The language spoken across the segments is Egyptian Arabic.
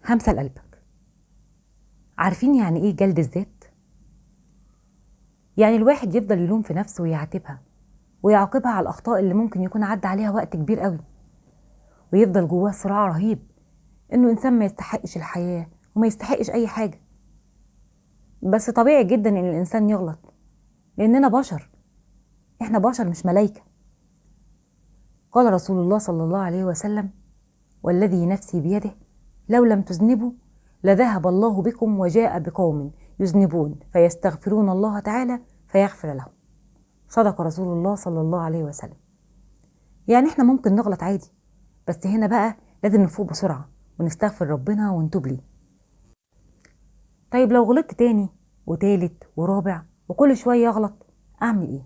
همسة لقلبك. عارفين يعني ايه جلد الذات؟ يعني الواحد يفضل يلوم في نفسه ويعاتبها ويعاقبها على الأخطاء اللي ممكن يكون عدى عليها وقت كبير قوي، ويفضل جواه صراع رهيب إنه إنسان ما يستحقش الحياة وما يستحقش أي حاجة. بس طبيعي جدا إن الإنسان يغلط، لأننا بشر، إحنا بشر مش ملايكة. قال رسول الله صلى الله عليه وسلم: والذي نفسي بيده لو لم تذنبوا لذهب الله بكم وجاء بقوم يذنبون فيستغفرون الله تعالى فيغفر لهم. صدق رسول الله صلى الله عليه وسلم. يعني احنا ممكن نغلط عادي، بس هنا بقى لازم نفوق بسرعة ونستغفر ربنا ونتوب ليه. طيب لو غلطت تاني وتالت ورابع وكل شوية اغلط، اعمل ايه؟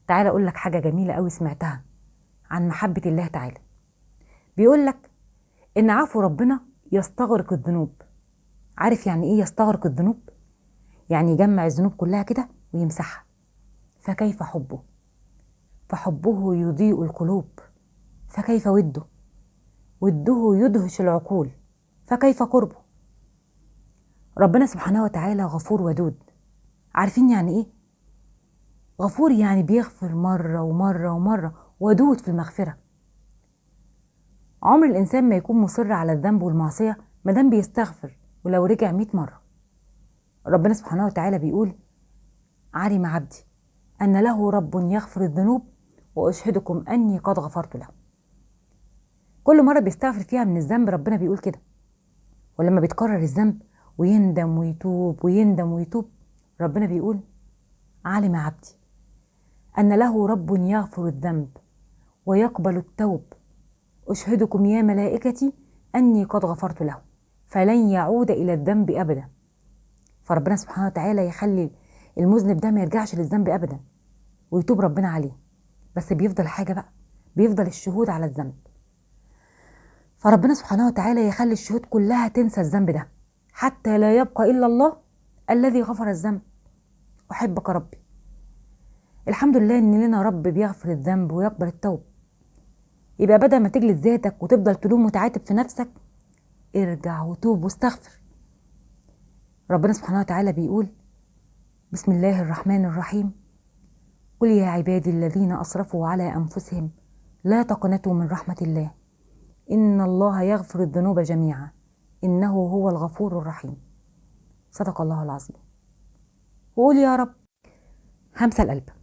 تعال اقول لك حاجة جميلة قوي سمعتها عن محبة الله تعالى. بيقول لك ان عفو ربنا يستغرق الذنوب. عارف يعني ايه يستغرق الذنوب؟ يعني يجمع الذنوب كلها كده ويمسحها. فكيف حبه؟ فحبه يضيء القلوب. فكيف وده؟ وده يدهش العقول. فكيف قربه؟ ربنا سبحانه وتعالى غفور ودود. عارفين يعني ايه غفور؟ يعني بيغفر مرة ومرة ومرة، ودود في المغفرة. عمر الإنسان ما يكون مصر على الذنب والمعصية مادام بيستغفر ولو رجع 100 مرة. ربنا سبحانه وتعالى بيقول: علم عبدي أن له رب يغفر الذنوب وأشهدكم أني قد غفرت له. كل مرة بيستغفر فيها من الذنب ربنا بيقول كده. ولما بيتكرر الذنب ويندم ويتوب ويندم ويتوب، ربنا بيقول: علم عبدي أن له رب يغفر الذنب ويقبل التوب، أشهدكم يا ملائكتي أني قد غفرت له فلن يعود إلى الذنب أبدا. فربنا سبحانه وتعالى يخلي المذنب ده ما يرجعش للذنب أبدا ويتوب ربنا عليه. بس بيفضل حاجة بقى، بيفضل الشهود على الذنب. فربنا سبحانه وتعالى يخلي الشهود كلها تنسى الذنب ده حتى لا يبقى إلا الله الذي غفر الذنب. أحبك ربي. الحمد لله إن لنا رب بيغفر الذنب ويقبل التوب. يبقى بدل ما تجلد ذاتك وتفضل تلوم وتعاتب في نفسك، ارجع وتوب واستغفر. ربنا سبحانه وتعالى بيقول: بسم الله الرحمن الرحيم، قل يا عبادي الذين أسرفوا على أنفسهم لا تقنطوا من رحمة الله إن الله يغفر الذنوب جميعا إنه هو الغفور الرحيم. صدق الله العظيم. وقول يا رب. همسة لقلبك.